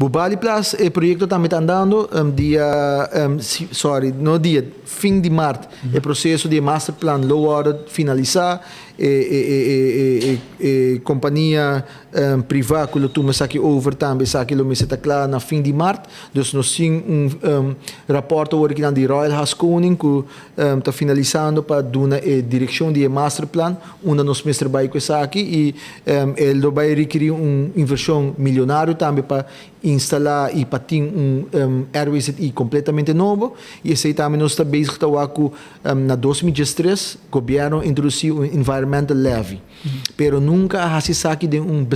Bubali Plas, e proyecto tambe ta andando. Dia, sorry, no dia, fin di maart, e proceso di masterplan lo wordo finalisa. E compania priva cu lo tuma esaki over tambe, esaki lo mester ta cla na fin di maart. Dus nos tin un rapport awor aki di Royal Haskoning cu ta finalisando pa duna e direccion di e masterplan unda nos mester bay cu esaki y e lo bay requeri un inversion milionario tambe pa instala y pa tin un RWZI completamente nobo. Y esey tambe nos ta bezig ta wak cu na 2013 gobierno a introduci un environmental levy, pero nunca a haci esaki den un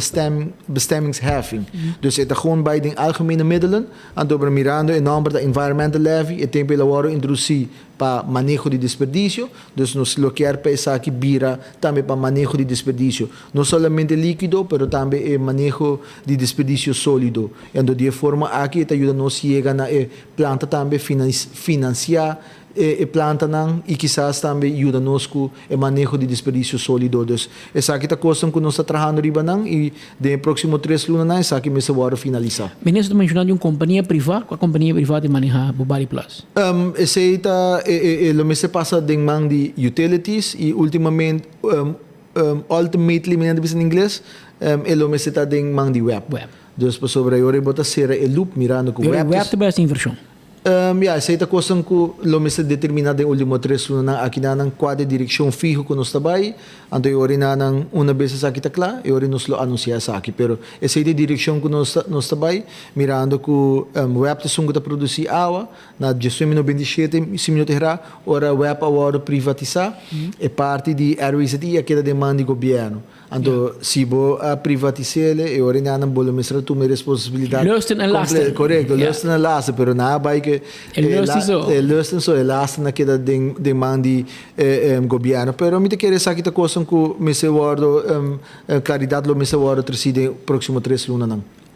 bestemmingsheffing. Dus e ta gewoon bay den algemene middelen. Anto mirando e nomber ta environmental levy, e tempo el a wordo introduci pa maneho di desperdicio, dus nos lo kier pa esaki bira tambe pa maneho di desperdicio. No solamente likido, pero tambe e maneho di desperdicio solido. Anto di e forma aki ta yuda nos yega na e planta tambe, financia e plantanan y kisas tambe yuda nos cu e maneho di desperdicio solido. Dus esaki ta cos cu nos ta trahando riba nan y den proximo 3 lunanan esaki mester wordo finalisa. Minister a menciona di un compania priva, cua compania priva ta maneha Bubali Plas? Esey ta lo mester pasa den man di utilities y ultimamente, ultimately, mi ta bisa na Ingles, e lo mester ta den man di WEB. WEB. Dus pasobra awor bo ta cera e loop mirando cu WEB. WEB ta best inversion. Ja, esey ta cos cu lo mester determina den ultimo 3 lunanan aki nan cua e direccion fiho cu nos ta bay. Anto awor nan un bes esaki ta cla, y awor nos lo anuncia esaki. Pero esey ta e direccion cu nos ta bay, mirando cu WEB ta esun cu ta produci awa, na 1997, si mi no ta era, ora WEB a wordo privatisa, e parti di RWZI a keda den man di gobierno. Anto, si bo a privatis'e, e ora nan bo lo mester tuma responsabilidad. Lusten en lasten. Correcto, lusten en lasten, pero na bay cu E lusten so. E lusten so, e lasten a keda den man di gobierno. Pero mi ta kere esaki ta cos cu mester wordo, claridad lo mester wordo treci den proximo 3 lunanan.